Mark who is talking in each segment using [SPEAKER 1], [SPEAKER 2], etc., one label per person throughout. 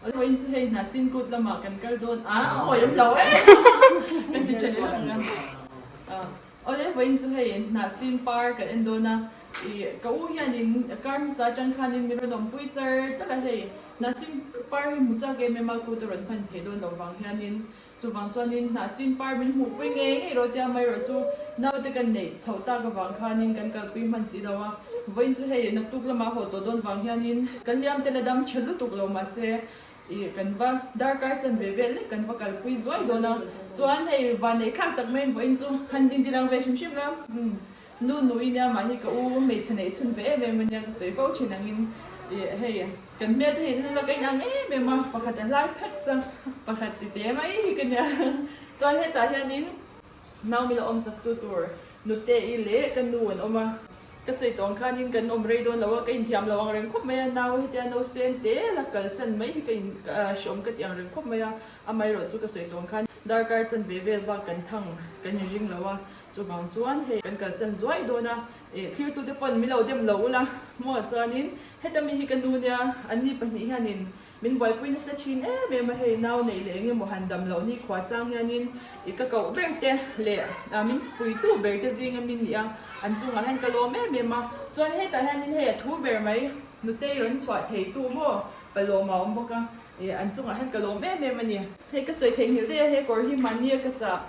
[SPEAKER 1] Vawiin chu hei Hnahsin kut lamah kan kal dawn a, a awih lo e kan ti tha leh ang a. Awle vawiin chu hei Hnahsin par kan en dawn a, ih ka u hianin kar hmasa atang khanin min rawn awmpui char char a hei Hnahsin par hi hmu chak em em a kut a rawn hman theih dawn loh vang hianin Chuvang chuanin hnahsin par min hmuhpui ngei ngei rawh tia mai rawh chu naute kan neih chhoh tak avang khanin kan kalpui hman si lo a, vawiin chu hei naktuk lamah haw tawh dawn vang hianin kan liam te la dam tha lutuk lo mahse ih kan va darkar chanve vel lek kan va kalpui zuai dawn a, chuan hei vanneih thlak tak maiin vawiin chu han inti lang ve hrim hrim la umm nu nui nia mah hi ka u hmeichhe neih chhun ve em em ania ka sawi fo thin angin ih hei. Kan hmel te hi an la ka inang em em a, pakhat a hlai phet a, pakhat ti te mai hi ka nia. Chuan hetah hianin Naomi la awm chak tu tur Nute-i leh ka nu an awm a. Ka sawi tawng khanin kan awm rei dawn lo a, ka inthiam lo ang reng khawp mai a, nau hetia nausen te la kalsan mai hi ka in hreawm ka ti ang reng khawp mai a, amaherawh chu ka sawi tawng khan darkar chanve vel bak kan thang kan inring lo a, chuvang chuan hei kan kalsan zuai dawn a. Ih thiltute pawn min lo dem lo ula maw chuanin heta mi hi ka nu nia anni pahnih hianin min buaipui nasa thin em em a hei nau neih leh eng emaw han dam loh ni khua chang hianin ih ka koh ber te leh ah min puitu ber te zinga min nih a an chungah hian ka lawm em em a chuan hetah hianin hei a thu ber mai nutei rawn chhuah thei tu maw palawm a awm bawk a ih an chungah hian ka lawm em em a ni. Hei ka sawi theihnghilh daih a he kawr hi mahnia ka chah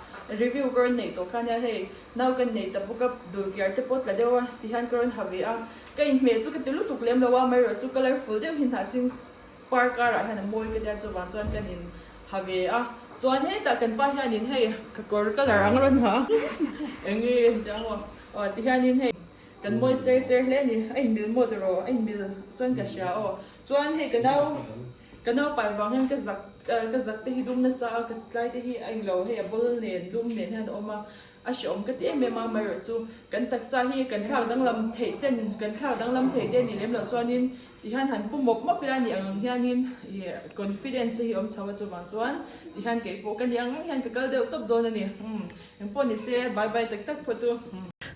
[SPEAKER 1] review ka rawn neih tawh kha nia hei Nau kan nei ta bawk a, dul kiar te pawh tla deuh a ti hian ka rawn ha ve a, ka inhmeh chu ka ti lutuk lem lo a, amaherawh chu colourful deuh hi hnahsin par karah hian a mawi ka tia chuvang chuan kan in ha ve a, chuan hetah kan pa hianin hei ka kawr colour ang a rawn ha a, eng nge ti ang aw, aw ti hianin hei kan mawi ser ser hle a ni, a inmil maw tiraw a inmil chuan ka hria aw, chuan hei ka nau ka nau pai vang hian ka zak ka zak te hi dum nasa a, ka tlai te hi a englo hei a ball nen dum nen hian a awm a. A hreawm ka ti em em a, amaherawh chu kan taksa hi kan thlak danglam theih chen, kan thlak danglam thei te ni lem loh chuanin tihian han pu mawp mawp ila ni ang ang hianin ih confidence hi awm chho a chuvang chuan tihian keipawh ka ni ang ang hian ka kal deuh tawp dawn a ni. Umm engpawh ni se bye bye tak tak phawt u.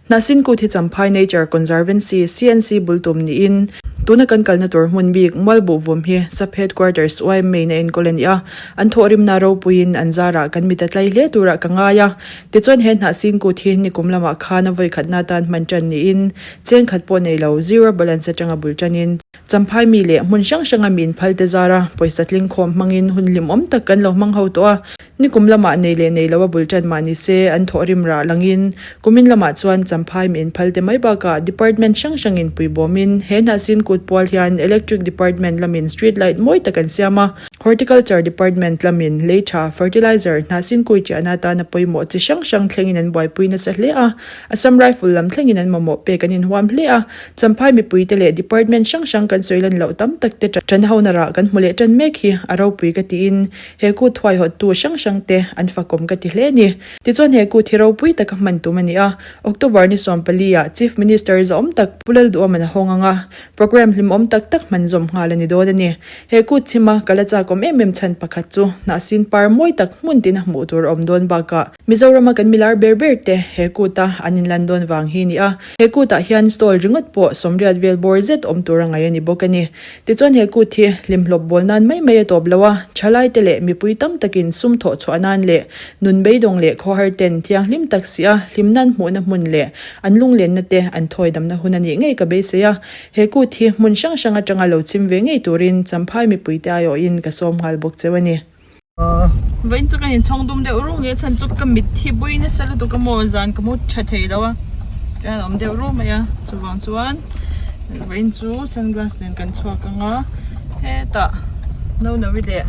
[SPEAKER 2] Hnahsin kut hi Champhai Nature Conservancy, CNC, bul tum niin tuna kan kalna tur hmun bik Mualbuhvum hi Sub Headquarters YMA in a enkawl a ni a, an thawhrimna ropuiin an zarah kan mit a tlai hle turah ka ngai a. Tichuan he hnahsing kut hi nikum lamah khan a vawikhatna atan hman tan niin cheng khat pawh nei lo zero balance atanga bul tanin Champhai mi leh hmun hrang hranga mi inphal te zara pawisa tling khawm hmangin hun hlimawm tak kan lo hmang ho tawh a. Nikum lamah nei leh nei lo a bul tan mah ni se an thawhrim rah langin kumin lamah chuan Champhai mi inphal te mai bakah department hrang hrangin puibawmin he hnahsing kut pual hian electric department lamin street light mawi tak an siam a. Horticulture Department lamin lei tha, fertilizer, hnahsin kui chiahna atana pawimawh chi hrang hrang thlengin an buaipui nasa hle a, Assam Rifle lam thlengin an mamawh pek an inhuam hle a, Champhai mipuite leh department hrang hrang kan sawi lan loh tam tak te tan hona rah kan hmu leh tan mek hi a ropui ka tiin he kut thuaihawttu hrang hrang te an fakawm ka ti hle a ni. Tichuan he kut hi ropui taka hman tum a ni a, October ni 14 ah Chief Minister zahawm tak Pu Lalduhawm an a hawng ang a, Programme hlimawm tak tak hman zawm nghal a ni dawn a ni. He kut chhima ka la chakawm em em chhan pakhat chu hnahsin par mawi tak hmun tina hmuh tur a awm dawn bakah Mizorama kan milar ber ber te he kuta an inlan dawn vang hi ni a. He kutah hian stall ringawt pawh sawmriat vel bawr zet awm tur a ngaih a ni bawk a ni. Tichuan he kut hi hlimhlawp bawl nan mai mai a tawp lo a, thalaite leh mipui tam takin sum thawh chhuah nan leh nun beidawng leh khawhar ten thianghlim tak si a hlimnan hmuhna hmun leh an lunglenna te an thawi damna hun a nih ngei ka beisei a. He kut hi hmun hrang hrang atanga lo chim ve ngei turin Champhai mipuite aiawhin ka sawm nghal bawk cheu a ni.
[SPEAKER 1] Vawiin chu ka inchhawng dum deuh ru nge chhan chu ka mit hi bui nasa lutuk a maw zan ka mu tha thei lo a tihian a awm deuh ru mai a chuvang chuan vawiin chu sunglass nen kan chhuak ang a hetah Nonovi leh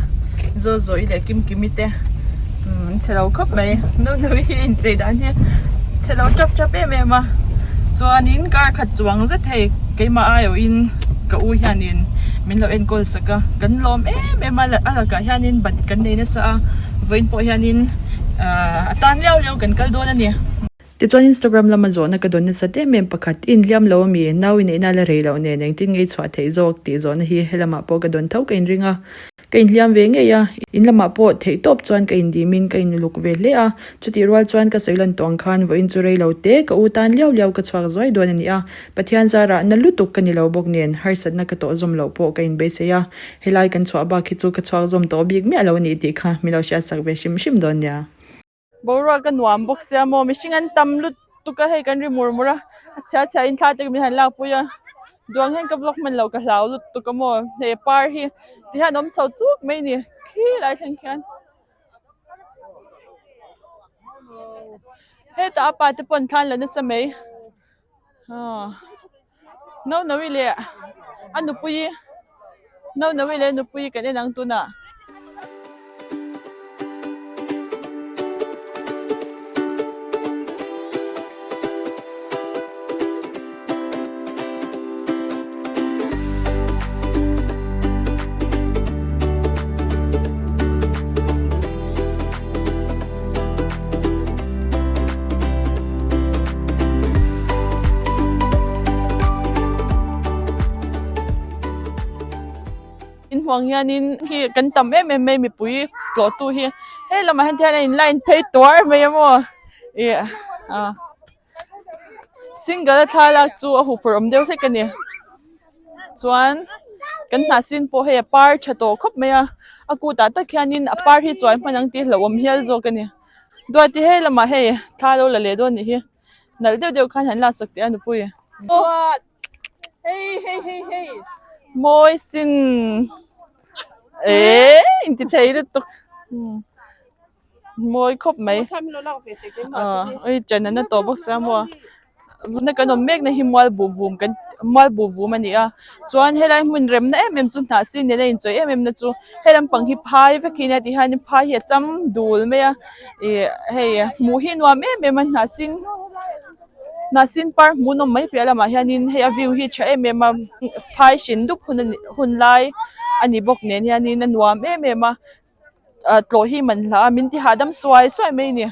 [SPEAKER 1] Zozoii leh Kimkimi te an che lo khawp mai Nonovi hi inchei dan hi che lo tap tap em em a chuanin kar khat chuang zet hei keimah aiawhin ka u hianin min lo enkawl sak a kan lawm em em a a lakah hianin bat kan nei nasa a vawiin pawh hianin ahh a tan liau liau kan kal dawn a ni.
[SPEAKER 2] Tichuan Instagram lama zawhna ka dawn nasat em em pakhat, i inhliam lo ami, nau i neihna la rei loh nen engtin nge i chhuah theih zawk tih zawhna hi helamah pawh ka dawn tho ka inring a. Ka inhliam ve ngei a, in lamah pawh theih tawp chuan ka indimin ka inuluk ve hle a, chutih rual chuan ka sawi lan tawh ang khan vawiin chu rei lo te ka u tan liau liau ka chhuak zuai dawn a ni a, Pathian zarah na lutuk ka ni lo bawk nen harsatna ka tawh zawm loh pawh ka inbeisei a, helai kan chhuah bak hi chu ka chhuak zawm tawh bik miah lo a ni tih kha min lo hriatsak ve hrim hrim dawn nia.
[SPEAKER 1] Boruak a nuam bawk sia maw mihring an tam lutuk a hei kan ri mur mur a a chhia chhia in thla te min han lak pui a duang hian ka vlog hman loh ka hlau lutuk a maw he par hi ti hian awm chho chuk mai a ni khilai thleng khian hetah a pa te pawh an thlan la nasa mai aw no no i leh a nupui no no i leh a nupui kan en ang tunah. In hmuh ang hianin hi kan tam em em mai mipui tlawh tu hi he lamah hian tihian a in line phei tuar mai a maw ih ah single a thlalak chu a huphurh awm deuh hlek a ni chuan kan hnah sin pawh hei a par tha tawh khawp mai a a kut ah tak hianin a par hi chuai hman ang tih hlauhawm hial zawk a ni duati he lamah hei thla lo la leh dawn a nih hi nalh deuh deuh khan han laksak teh a nupui mawi sin eh intithei lutuk. Mawi khawp mai ui chen an na tawh bawk sia maw tuna kan awm mek na hi mual buh vum kan mual buh vum a ni a chuan helai hmun remna em em chu hnah sin nen a inchawih em em na chu he lampang hi phai vek hi nia tihian phai hi a cham dul mai a ih hei hmuh hi nuam em em a hnah sin hnah sin par hmuh nawm mai piah lamah hianin hei a view hi tha em em a phai hrin dup hun a ni hun lai a ni bawk nen hianin a nuam em em a. ah tlawh hi man hla a min ti hahdam suai suai mai a ni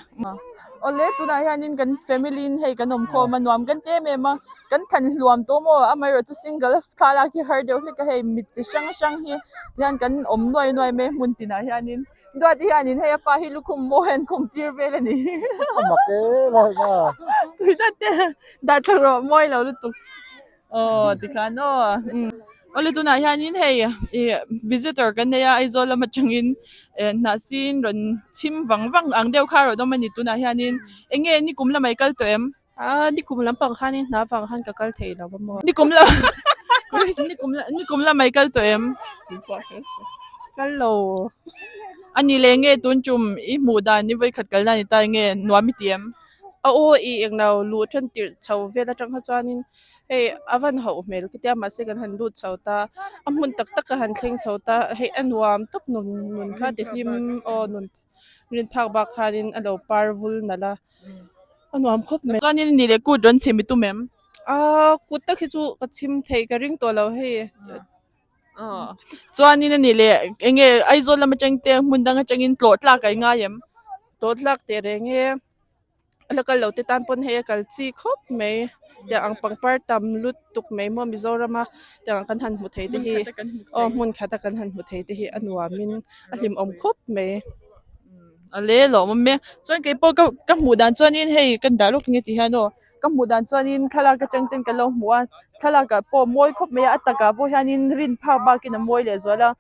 [SPEAKER 1] awle tunah hianin kan family in hei kan awm khawm a nuam kan ti em em a kan than hluam tawh maw amaherawhchu chu single a thlalak hi har deuh hlek a hei mit chi hrang hrang hi tihian kan awm nuai nuai mai a hmun tinah hianin duati hianin hei a pa hi lukhum mawi an khum tir vel a ni dah thla rawh mawi lo lutuk. Aw tikhan aw awle tunah hianin hei ih visitor kan nei a Aizawl lam atangin eh hnahsin rawn chhim vang vang ang deuh kha a rawn awm a ni tunah hianin eng nge nikum lamah i kal tawh em?
[SPEAKER 3] Aa nikum lampang khanin hna vang khan ka kal thei lo a maw?
[SPEAKER 1] Nikum lam nikum nikum lamah i kal tawh em?
[SPEAKER 3] Kal lo.
[SPEAKER 1] A ni leh nge tun tum i hmuh dan i vawikhat kalna a ni ta eng nge nuam i ti em?
[SPEAKER 3] A aw i englo luh tan tirh chho vel atang kha chuanin hei a van hauh hmel ka tia mahse kan han lut chho ta a hmun tak tak a han thleng chho ta hei a nuam tawp nun nun kha ti hlim aw nun rin phak bak khanin a lo par vul nalh a a nuam khawp mai.
[SPEAKER 1] Chuanin ni leh kut rawn chhim i tum em?
[SPEAKER 3] Aa kut tak hi chu ka chhim theih ka ring tawh lo hei.
[SPEAKER 1] Chuanin a ni leh eng nge Aizawl lam atang te hmun dang atangin tlawh tlak a i ngai em?
[SPEAKER 3] Tlawh tlak teh reng e. A la kal lo te tan pawn hei a kal chi khawp mai tiang ang pangpar tam lutuk mai maw Mizoram a tiang ang kan han hmu thei te hi aw hmun khat a kan han hmu thei te hi a nuam in a hlimawm khawp mai.
[SPEAKER 1] A le lawm awm e chuan kei pawh ka ka hmuh dan chuanin hei kan dah lawk nge ti hian aw ka hmuh dan chuanin thlalak atang ten ka lo hmu a thlalak ah pawh mawi khawp mai a a takah pawh hianin rin phak bakin a mawi leh zual a.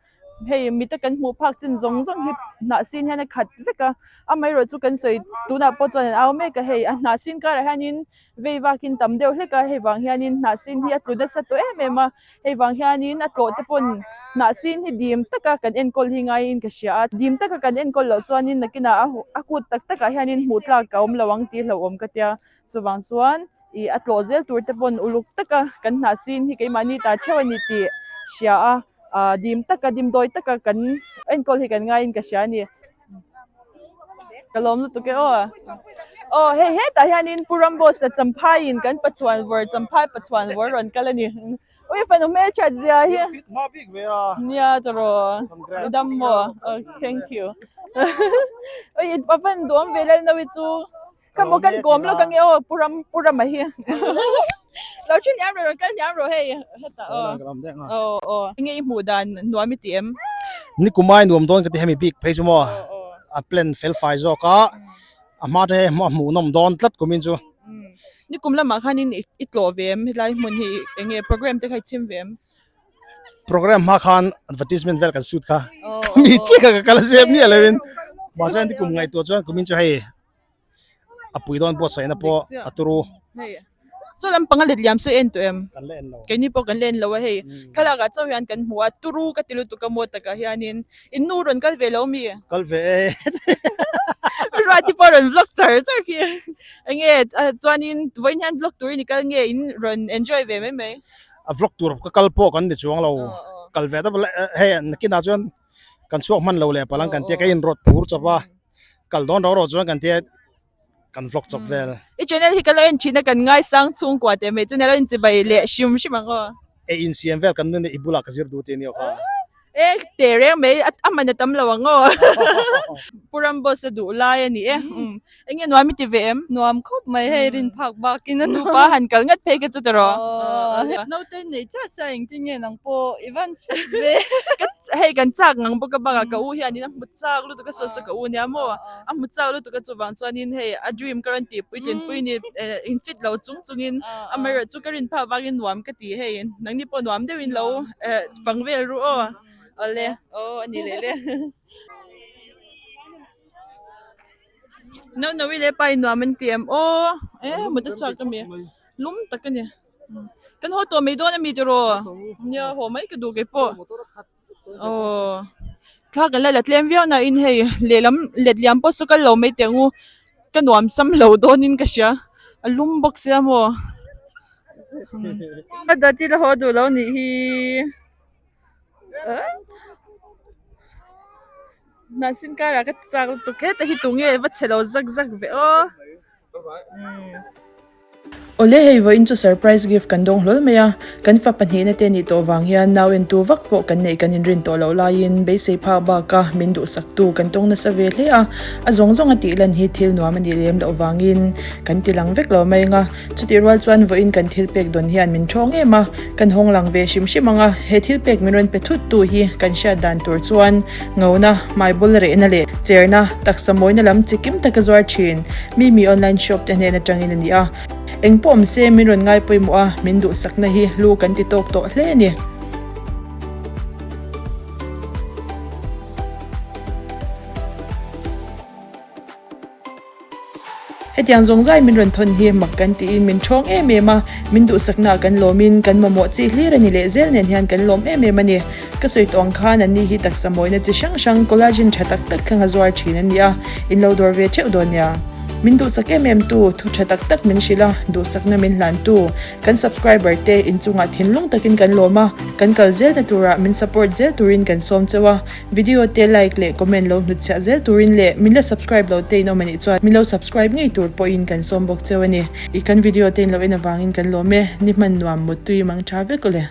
[SPEAKER 1] Hei mita kan hmuh phak chin zawng zawng hi hnah sin hian a khat vek a amaherawh chu kan sawi tunah pawh chuan an au mek a hei a hnah sin karah hianin vei vakin tam deuh hlek a hei vang hianin hnah sin hi a tlu nasa tawh em em a hei vang hianin a tlawh te pawn hnah sin hi dim taka kan enkawl hi ngaiin ka hria a dim taka kan enkawl loh chuanin nakinah a a kut tak takah hianin hmuh tlak a awm lo ang tih hlauhawm ka tia chuvang chuan. Ih a tlawh zel tur te pawn uluk taka kan hnah sin hi keimahni ta theuh a ni tih hria a ah dim taka dimdawi taka kan enkawl hi kan ngaiin ka hria a ni. Ka lawm lutuk e aw. Aw hei hetah hianin Pu Ramboss a Champhaiin kan Pachuan vawr Champhai Pachuan vawr rawn kal a ni. Ui fanu hmelthat zia hi. Nia tawraw i dam maw? Oh thank you. Ui a van duam ve Lalnawi chu. Ka maw kan kawm lawk ange aw pu ram pu rama hi lo thin hiam rawh rawn kal hiam rawh hei hetah aw aw aw enge i hmuh dan nuam i ti em?
[SPEAKER 4] Ni kumai nuam dawn ka ti hemi bik phei chu maw a plan fel fai zawk a a hma te hei a hmuh nawm dawn tlat kumin chu.
[SPEAKER 1] Ni kum lamah khanin i tlawh ve em helai hmun hi eng nge program te kha i chhim ve em?
[SPEAKER 4] Program hma khan advertisement vel kan shoot kha mi chiah kha ka kal a zep miah lovin mahse ni kum ngaihtuah chuan kumin chu hei a pui dawn buatsaihna pawh a turu.
[SPEAKER 1] Saw lampang a let liam saw en tawh em?
[SPEAKER 4] Kan la en lo.
[SPEAKER 1] Keini pawh kan la en lo a hei. Thlalak ah chauh hian kan hmu a, turu ka ti lutuk a maw takah hianin in nu rawn kal ve lo mi?
[SPEAKER 4] Kal ve e.
[SPEAKER 1] Ruati pawh rawn vlog char char khi. Enge chuanin vawiin hian vlog turin i kal nge in rawn enjoy ve mai mai?
[SPEAKER 4] A vlog tur ka kal pawh kan ni chuang lo. Kal ve ta hei nakinah chuan kan chhuak hman lo leh palang kan tia ka inrawt phur chawp a. Kal dawn ro ro chuan kan tia kan vlog chawp vel.
[SPEAKER 1] I channel hi ka lo en thin a kan ngaisang chhungkua teh mai channel a inchibai leh hrim hrim ang aw.
[SPEAKER 4] E insiam vel kan nun e i bulah ka zir duh tih ania kha.
[SPEAKER 1] E teh reng mai a man a tam lo ang aw. Pu Ramboss a duh lai a ni e. Eng nge nuam i ti ve em?
[SPEAKER 5] Nuam khawp mai hei rin phak bakin a nuam.
[SPEAKER 1] Nupa han kal ngat phei kha chu ta rawh.
[SPEAKER 5] Naute nei chiah sia engtin nge nang pawh i van fit ve.
[SPEAKER 1] Hei kan chak ngang bawk a bakah ka u hianin a hmu chak lutuk a saw saw ka u nia maw a hmu chak lutuk a chuvang chuanin hei a dream ka rawn tihpui tlinpui ni in fit lo chung chungin amaherawhchu chu ka rin phak vangin nuam ka ti hei nangni pawh nuam deuhin lo fang vel ru aw awle aw a ni leh le. No no i leh pa in nuam an ti em aw e mut a chhuak a mi lum tak a ni kan haw tawh mai dawn a mi tiraw nia haw mai ka duh kei pawh aw thla kan la la tlem viau na in hei lehlam letliam pawh chu kal lo mai teh ang u ka nuam sam lo dawn in ka hria a lum bawk sia maw a dawt hi la haw duh lo nih hi. Hnahsin karah ka chak lutuk heta hi tunge va chhe lo zak zak ve aw.
[SPEAKER 2] Awle hei vawiin chu surprise gift kan dawng hlawl mai a, kan fa pahnihna te nih tawh vang hian nau entu vak pawh kan neih kan inrin tawh loh laiin beisei phak baka min duhsaktu kan tawng nasa ve hle a, a zawng zawng a tih lan hi thil nuam a nih lem loh vangin kan ti lang vek lo mai ang a. Chutih rual chuan vawiin kan thil pek dawn hian min thawng em a, kan hawng lang ve hrim hrim ang a, he thil pek min rawn pe thut tu hi kan hriat dan tur chuan ngona, hmaibawl rehna leh cherna, taksa mawina lam chi kim taka zuar thin Mimi online shop te hnen atangin a ni a. Eng pawh awm se min rawn ngai pawimawh a, min duhsakna hi hlu kan ti tawk tawh hle a ni. Hetiang zawng zai min rawn thawn hi mak kan tiin min thawng em em a, min duhsaknaah kan lawmin kan mamawh chi hlir a ni leh zel nen hian kan lawm em em a ni. Ka sawi tawh ang khan anni hi taksa mawina chi hrang hrang collagen tha tak tak thlenga zuar thin a ni a, in lo dawr ve theuh dawn nia. Min duhsak em em tu, thu tha tak tak min hrilh a, duhsakna min hlan tu, kan subscriber te inchungah thinlung takin kan lawm a, kan kal zelna turah min support zel turin kan sawm cheu a. Video te like leh comment lo hnutchhiah zel turin leh min la subscribe lo te in awm anih chuan min lo subscribe ngei tur pawhin kan sawm bawk cheu a ni. I kan video te in lo en avangin kan lawm e, ni hman nuam muttui mang tha vek aw le.